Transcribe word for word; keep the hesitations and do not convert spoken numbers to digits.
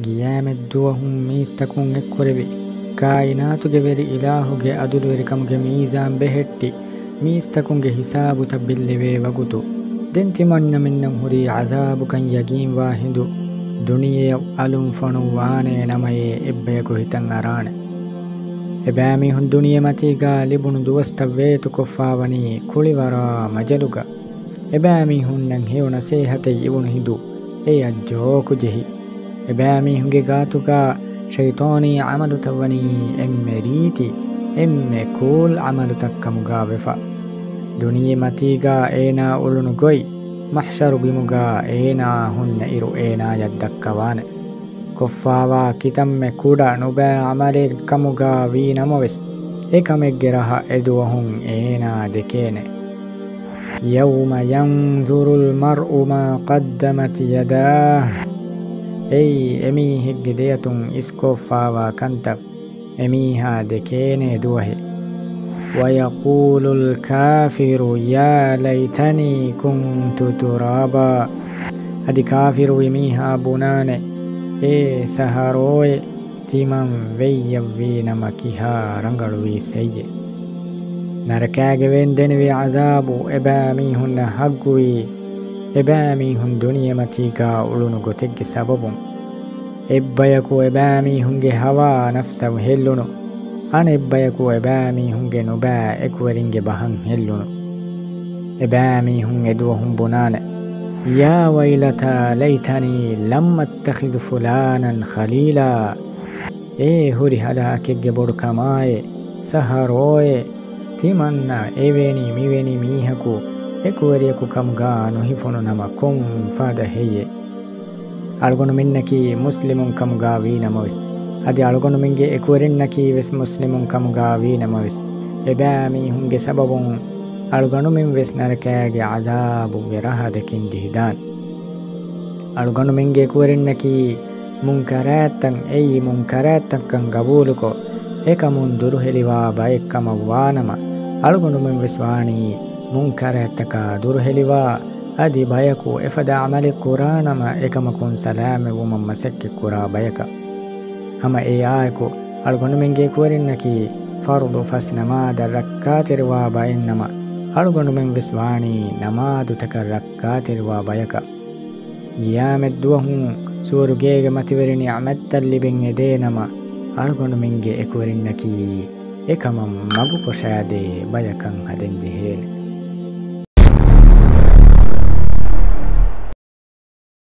ގިޔާމަތްދުވަހުން މީސްތަކުން އެއްކުރެވި، ކާއިނާތުގެ ވެރި އިލާހުގެ އަދުލުވެރިކަމުގެ މީޒާން ބެހެއްޓި، މީސްތަކުންގެ ހިސާބުތައް ބެއްލެވޭ ވަގުތު، ދެން ތިމަންނަމެންނަށް ހުރީ ޢަޒާބުކަން ޔަގީންވާ ހިނދު، ދުނިޔެއަށް އަލުން ފޮނުއްވާނޭ ނަމައޭ އެއްބަޔަކު ހިތަށް އަރާނެ. އެބައިމީހުން ދުނިޔެމަތީގާ ލިބުނު ދުވަސްތައް ވޭތުކޮށްފާވަނީ ކުޅިވަރާ މަޖަލުގަ. އެބައިމީހުންނަށް ހެޔޮ ނަސޭހަތެއް އިވުނު ހިނދު އެޔަށް ޖޯކު ޖެހި. އެބައިމީހުންގެ ގާތުގާ ޝައިޠާނީ ޢަމަލުތައް ވަނީ އެންމެ ރީތި، އެންމެ ކޫލް ޢަމަލުތައް ކަމުގާ ވެފަ. ދުނިޔެމަތީގާ އޭނާ އުޅުނު ގޮތް، މަޙްޝަރު ބިމުގާ އޭނާ ހުންނަ އިރު އޭނާޔަށް ދައްކަވާނެ. ކޮށްފާވާ ކިތަންމެ ކުޑަ ނުބައި ޢަމަލެއް ކަމުގާ ވީ ނަމަވެސް، އެކަމެއްގެ ރަހަ އެދުވަހުން އޭނާ ދެކޭނެ. يَوْمَ يَنْظُرُ الْمَرْءُ مَا قَدَّمَتْ يَدَاهُ. އެއީ، އެމީހެއްގެ ދެއަތުން އިސްކޮށްފާވާ ކަންތައް އެމީހާ ދެކޭނެ ދުވަހެއް. وَيَقُولُ الْكَافِرُ يَا لَيْتَنِي كُنْتُ تُرَابًا. އަދި ކާފިރުވި މީހާ ބުނާނެ، އޭ ސަހަރޯއޭ، ތިމަން ވެއްޔަށްވީ ނަމަ ކިހާ ރަނގަޅުވީސް ހެއްޔޭ؟ ނަރަކާގެ ވޭންދެނިވި ޢަޒާބު އެބައިމީހުންނަށް ހައްގުވީ، އެބައިމީހުން ދުނިޔެމަތީގާ އުޅުނު ގޮތެއްގެ ސަބަބުން. އެއްބަޔަކު އެބައިމީހުންގެ ހަވާ ނަފްސަށް ހެއްލުނު، އަނެއްބަޔަކު އެބައިމީހުންގެ ނުބައި އެކުވެރިންގެ ބަހަށް ހެއްލުނު. އެބައިމީހުން އެދުވަހުން ބުނާނެ، يَا وَيْلَتَىٰ لَيْتَنِي لَمْ أَتَّخِذْ فُلَانًا خَلِيلًا. އޭ ހުރި ހަލާކެއްގެ ބޮޑު ކަމާއޭ، ސަހަރޯއޭ، ތިމަންނަ އެވެނި މިވެނި މީހަކު އެކުވެރިޔަކު ކަމުގާ ނުހިފުނު ނަމަ ކޮން ފަދަ ހެއްޔޭ؟ އަޅުގަނޑުމެންނަކީ މުސްލިމުން ކަމުގާ ވީ ނަމަވެސް، އަދި އަޅުގަނޑުމެންގެ އެކުވެރިންނަކީ ވެސް މުސްލިމުން ކަމުގާ ވީ ނަމަވެސް، އެބައިމީހުންގެ ސަބަބުން އަޅުގަނޑުމެން ވެސް ނަރަކައިގެ ޢަޒާބުގެ ރަހަ ދެކެން ޖެހިދާނެ. އަޅުގަނޑުމެންގެ އެކުވެރިންނަކީ މުންކަރާތްތައް އެއީ މުންކަރާތްތައްކަން ގަބޫލުކޮށް، އެކަމުން ދުރުހެލިވާ ބައެއް ކަމަށް ވާނަމަ، އަޅުގަނޑުމެން ވެސް ވާނީ މުންކަރާތްތަކާ ދުރުހެލިވާ، އަދި ބަޔަކު އެފަދަ ޢަމަލެއް ކުރާނަމަ، އެކަމަކުން ސަލާމަތްވުމަށް މަސައްކަތްކުރާ ބަޔަކަށް. ހަމަ އެއާއެކު، އަޅުގަނޑުމެންގެ އެކުވެރިންނަކީ ފަރުޟު ފަސް ނަމާދަށް ރައްކާތެރިވާ ބައެއްނަމަ، އަޅުގަނޑުމެން ވެސް ވާނީ ނަމާދުތަކަށް ރައްކާތެރިވާ ބަޔަކަށް. ގިޔާމަތްދުވަހު ސުވަރުގޭގެ މަތިވެރި ނިޢުމަތްތައް ލިބެން އެދޭނަމަ، އަޅުގަނޑުމެންގެ އެކުވެރިންނަކީ އެކަމަށް މަގުކޮށާދޭ ބަޔަކަށް ހަދަން ޖެހޭނެ.